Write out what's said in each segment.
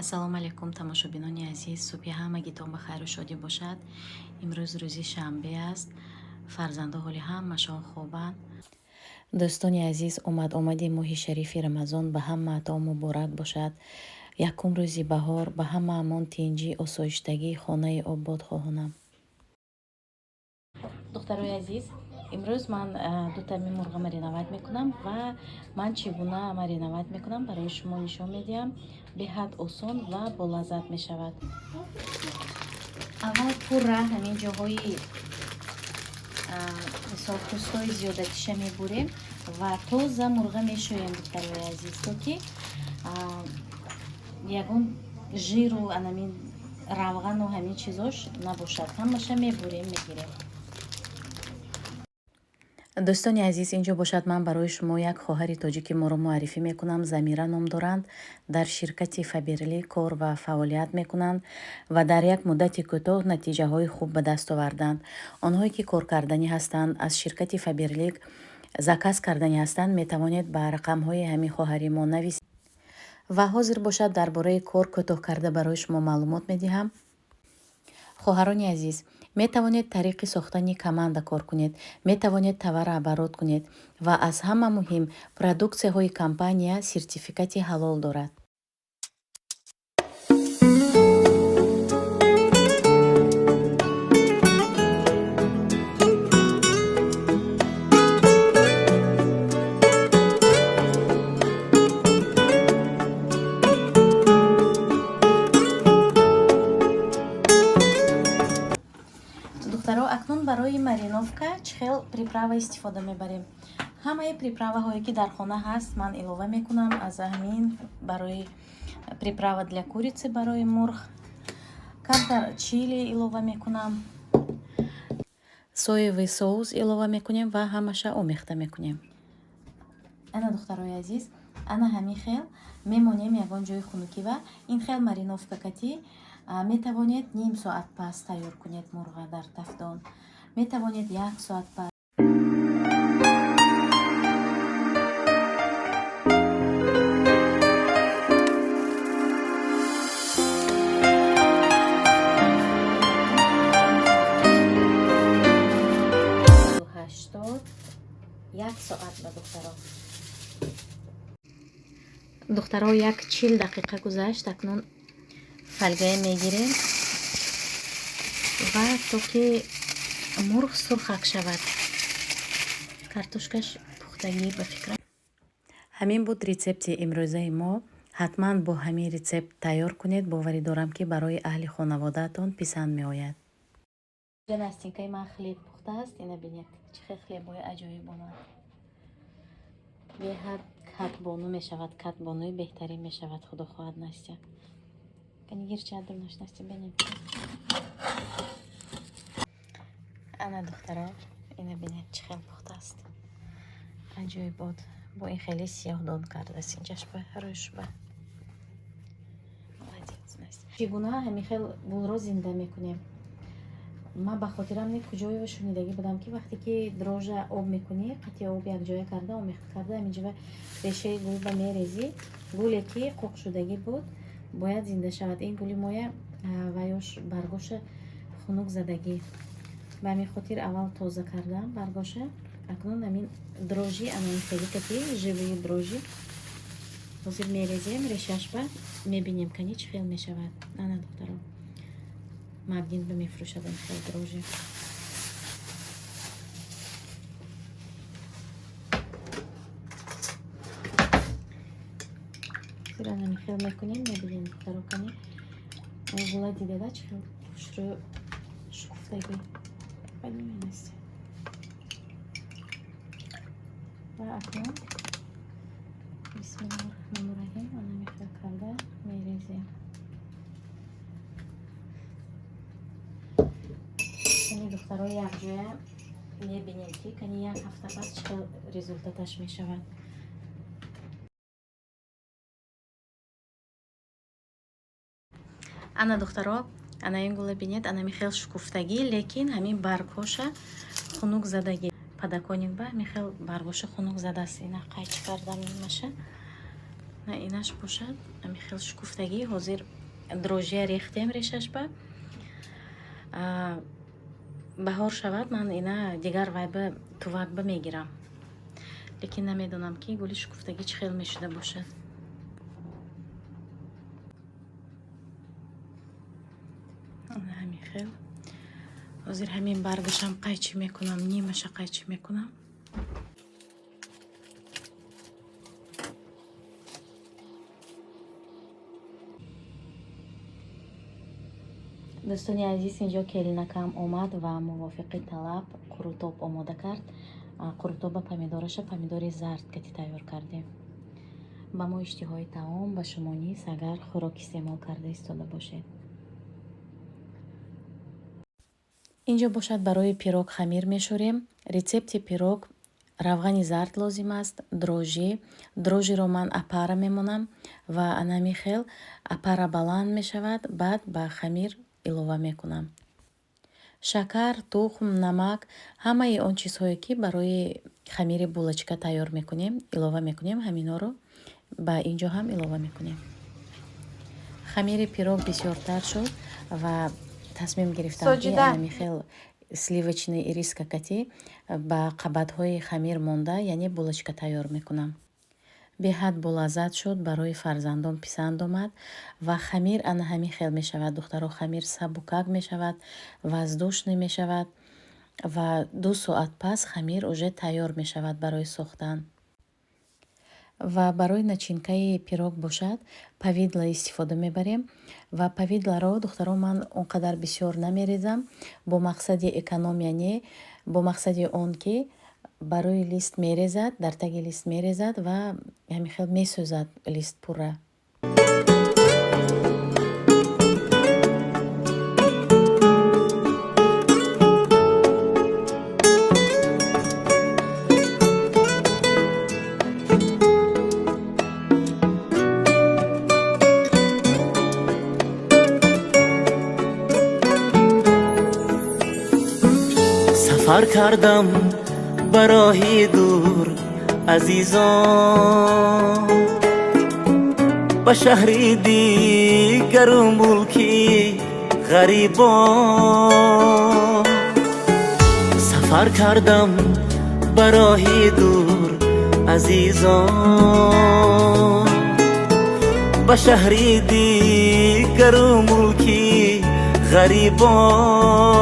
Ассалому алайкум, тамошобинони азиз. Субҳи ҳамагитон ба хайру шодӣ бошад. Имрӯз рӯзи шанбе аст. Фарзандо ҳоли ҳамашон хобанд. Дӯстони азиз, омад-омади моҳи шарифи Рамазон ба ҳамаатон муборак бошад. Якум рӯзи баҳор ба ҳамаамон тинҷӣ, осоиштагӣ, хонаи обод хоҳонам. Духтарои азиз, имрӯз ман дутами мурға мариновать мекунам ва ман чӣ гуна мариновать мекунам, барои шумо нишон медиҳам. Беҳад осон ва болаззат мешавад. Аввал пурра ҳамин ҷоҳои, мисол, пӯстҳои зиёдатиша мебурем ва тоза мурға мешӯем, духтарои азиз, то ки ягон жиру анамин равғану ҳамин чизош набошад. Ҳамаша мебурем, мегирем. Дӯстони азиз, инҷо бошад, ман барои шумо як хоҳари тоҷики моро муаррифӣ мекунам. Замира ном доранд, дар ширкати Фаберлик кор ва фаъолият мекунанд ва дар як муддати кӯтоҳ натиҷаҳои хуб ба даст оварданд. Онҳое ки коркарданӣ ҳастанд, аз ширкати Фаберлик заказ карданӣ ҳастанд, метавонед ба рақамҳои ҳамин хоҳари мо нависед. Ва ҳозир бошад, дар бораи кор кӯтоҳ карда барои шумо маълумот медиҳам. Хоҳарони азиз, метавонед тариқи сохтани команда кор кунед, метавонед товара оборот кунед ва аз ҳама муҳим, продуксияҳои компания сертификати ҳалол дорад. Духтаро, акнун барои мариновка чӣ хел приправа истифода мебарем? Ҳамаи приправаҳое, ки дар хона ҳаст, ман илова мекунам. Аз ҳамин барои приправа для курицы, барои мурғ, камтар чили илова мекунам, соевый соус илова мекунем ва ҳамаша омехта мекунем. Ана, духтарои азиз, ана ҳамин хел мемонем ягон ҷои хунукӣ ва ин хел мариновка катӣ метавонед ним соат пас тайёр кунед мурға дар тафдон, метавонед як соат пас. 80, як соат ба, духтаро. Духтаро, як 40 дақиқа гузашт. Акнун фольгае мегирем ва то ки мурғ сурхак шавад, картошкаш пухтагӣ ба фикрам. Ҳамин буд рецепти имрӯзаи мо. Ҳатман бо ҳамин рецепт тайёр кунед. Боварӣ дорам, ки барои аҳли хонаводаатон писанд меояд. Настенькаи ман хлеб пухтааст. Ина бинед, чӣ хел хлебҳои аҷоиб омад. Беҳад катбону мешавад, катбонуи беҳтарин мешавад, худо хоҳад. Настя, канигирча дурнаш, Настя, бинед. Ана, духтаро, ина бинед, чӣ хел пухтааст, аҷоибот. Бо ин хеле сиёҳдон кардааст инҷашба, рӯшба. Молодец, Настя. Чӣ гуна ҳамин хел гулро зинда мекунем? Ман ба хотирам не, куҷое шунидагӣ будам, ки вақте ки дрожжа об мекунӣ, қатъи об якҷоя карда, омехта карда, ҳаминҷо решаи гулба мерезӣ, гуле ки қоқшудагӣ буд, бояд зинда шавад. Ин гули моя ваёш баргоша хунук задагӣ, ба ҳамин хотир аввал тоза кардам баргоша. Акнун ҳамин дрожжи, ана хеле кати живые дрожжи ҳозир мерезем решашба, мебинем, кани чӣ хел мешавад. Ана, духтаро, Магнит ба мефурӯшад ин хел дрожжи. Ана хел мекунем, мебинем, духтаро, кани гула дидада, чӣ хел хушрӯ шукуфтагӣ. Понимаете? Ва акнун бисмиллоҳи раҳмони раҳим, ана мехел карда мерезем. Кани, духтаро, якҷоя мебинем, ки кани як ҳафта пас чӣ хел результаташ мешавад. Ана, духтаро, ана ин гула бинед, ана михел шукуфтагӣ, лекин ҳамин баргҳоша хунук задагӣ. Подоконник ба михел баргоша хунук задааст. Ина қайчи кардам нимаша. На, инаш бошад, ами хел шукуфтагӣ. Ҳозир дрожжия рехтем решашба. Баҳор шавад, ман ина дигар вайба тувакба мегирам, лекин намедонам, ки гули шукуфтагӣ чӣ хел мешуда бошад. Ҳамин хел ҳозир ҳамин баргашам қайчӣ мекунам, нимаша қайчӣ мекунам. Дӯстони азиз, инҷо келинакам омад ва мувофиқи талаб қурутоб омода кард. Қурутоба помидораша, помидори зард кати тайёр кардем. Ба мо иштиҳои таом, ба шумо низ, агар хӯрок истеъмол карда истода бошед. Инҷо бошад, барои пирог хамир мешӯрем. Рецепти пирог: равғани зард лозим аст, дрожжи. Дрожжиро ман опара мемонам ва анами хел опара баланд мешавад, баъд ба хамир илова мекунам. Шакар, тухм, намак, ҳамаи он чизҳое, ки барои хамири булочка тайёр мекунем, илова мекунем, ҳаминҳоро ба ин ҷо ҳам илова мекунем. Хамири пирог бисёртар шуд ва тасмим гирифтам, ки анами хел сливочный ириска кати ба қабатҳои хамир монда, яъне булочка тайёр мекунам. Беҳад болаззат шуд, барои фарзандон писанд омад. Ва хамир ана ҳамин хел мешавад, духтаро. Хамир сабукак мешавад, воздушный мешавад ва 2 соат пас хамир уже тайёр мешавад барои сохтан. Ва барои начинкаи пирог бошад, повидло истифода мебарем. Ва повидлоро, духтаро, ман он қадар бисёр намерезам, бо мақсади экономия не, бо мақсади он ки барои лист мерезад, дар таги лист мерезад ва ҳамин хел месӯзад лист пурра. Сафар кардам ба роҳи дур, азизон, ба шаҳри дигару мулки ғарибон. Сафар кардам ба роҳи дур, азизон, ба шаҳри дигару мулки ғарибон.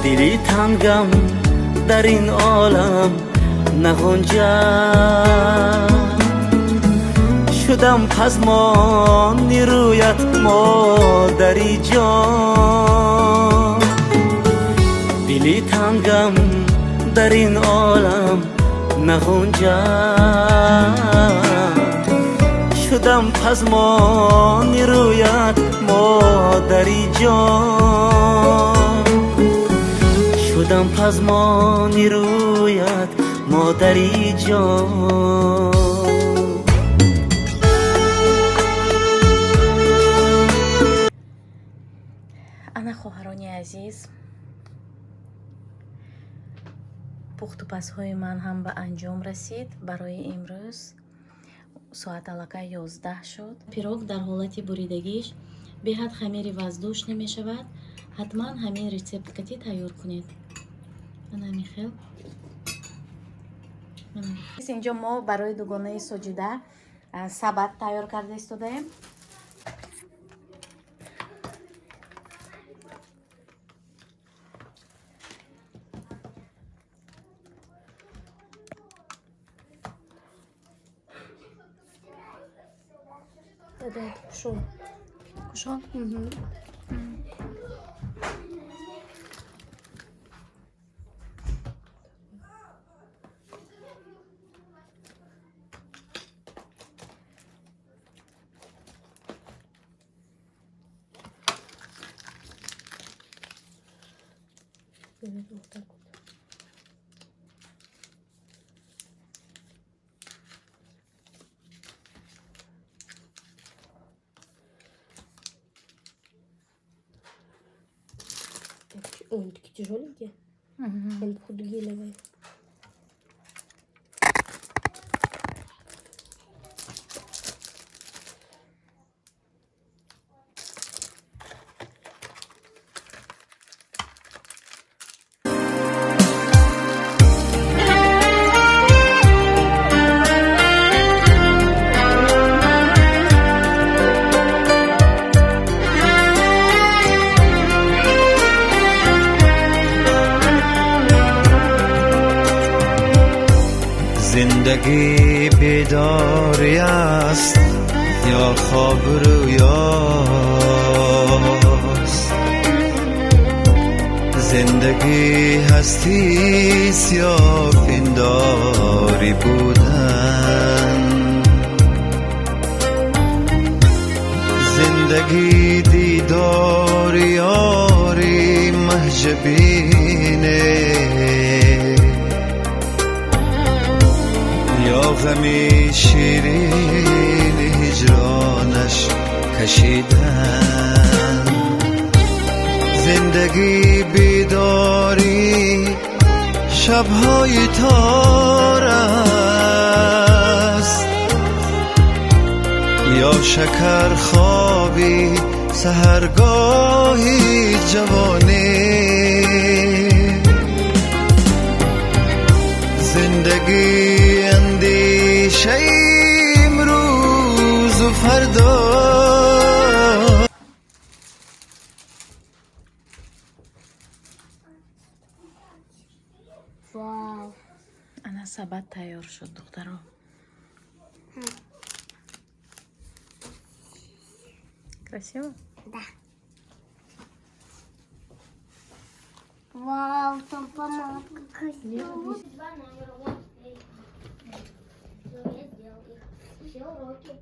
Дили тангам дар ин олам нағунҷад, шудам пазмони рӯят, модари ҷон. Дили тангам дар ин олам нағунҷад, шудам пазмони рӯят, модари ҷон. Шудам пазмони рӯят, модари ҷон. Ана, хоҳарони азиз, пухтупазҳои ман ҳам ба анҷом расид барои имрӯз. Соат аллакай 11 шуд. Пирог дар ҳолати буридагиш беҳад хамири воздушный мешавад. Ҳатман ҳамин рецепт кати тайёр кунед. Ана ҳамин хел. Инҷо мо барои дугонаи Соҷида сабат тайёр карда истодаем. Да, это кушон. Кушон? Угу. Вот так вот. Так, ой, они такие тяжеленькие. Угу. Они, походу, гелевые. Зиндагӣ бедорӣ аст ё хоб рӯёст, зиндагӣ ҳастист ё пиндорӣ будан, зиндагӣ дидори ёри Маҳҷабине ё ғами ширини ҳиҷронаш кашидан, зиндагӣ бедорӣ шабҳои тор аст ё шакархоби саҳаргоҳи ҷавонӣ, зиндагӣ андешаи имрӯзу фардо. Вау. Ана, сабат тайёр шуд, духтаро. Красиво? Да. Вау, там помадка красивая. Два номера, вот, три. Всё, я сделал их. Все уроки.